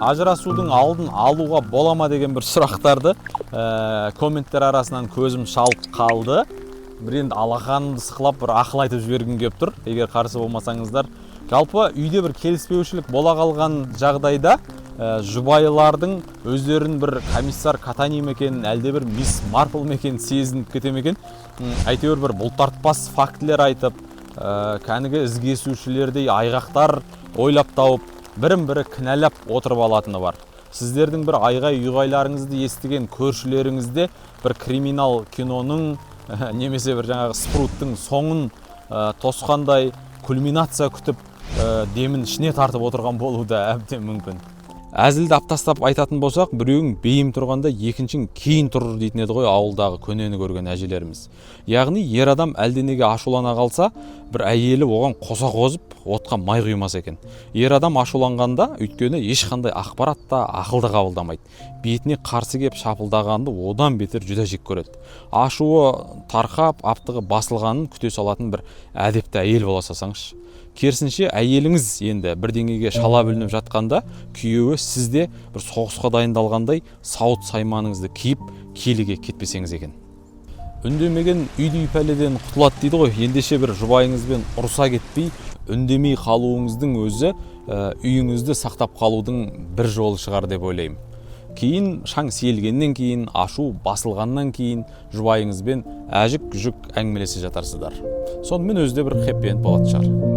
Ажырасудың алдын алуға бола ма деген бір сұрақтарды комменттер арасынан көзім шалып қалды. Бір енді алақанымды сықылап, бір ақыл айтып жібергім келіп тұр, егер қарсы болмасаңыздар. Жалпы, үйде бір келіспеушілік бола қалған жағдайда жұбайлардың өздерін бір комиссар Катани ма екен, әлде бір мисс Марпл ма екен сезініп кете ме екен? Әйтеуір бір бұлтартпас фактілер айтып, кәнігі із кесушілердей айғақтар ойлап тауып, бірін бірі кінәлап отырып алатыны бар. Сіздердің бір айғай ұйғайларыңызды естіген көршілеріңізде бір криминал киноның немесе бір жаңағы «Спруттың» соңын тосқандай кульминация күтіп, демін ішіне тартып отырған болуы да әбден мүмкін. Әзілді тастап айтатын болсақ, біреуің бейім тұрғанда, екіншің кейін тұрыр дейтін еді ғой ауылдағы көнені көрген әжелеріміз. Яғни ер адам әлденеге ашулана қалса, бір әйелі оған қоса қозып, отқа май құймаса екен. Ер адам ашуланғанда, өйткені, ешқандай ақпарат та, ақыл да қабылдамайды. Бетіне қарсы кеп шапылдағанды одан бетер жүдә жек көреді. Ашуы тарқап, аптығы басылғанын күте салатын бір әдепті әйел бола салсаңызшы. Керісінше, әйеліңіз енді бірдеңеге шала бүлініп жатқанда, күйеуі сізде бір соғысқа дайындалғандай сауыт сайманыңызды киіп, киліге кетпесеңіз екен. Үндемеген үйдей пәледен құтылады дейді ғой. Ендеше, бір жұбайыңызбен ұрса кетпей, үндемей қалуыңыздың өзі үйіңізді сақтап қалудың бір жолы шығар деп ойлаймын. Кейін, шаң сейілгеннен кейін, ашу басылғаннан кейін жұбайыңызбен әжік жүк әңгімелесе жатарсыздар. Сонымен өзі де бір хэппи энд болатын шығар.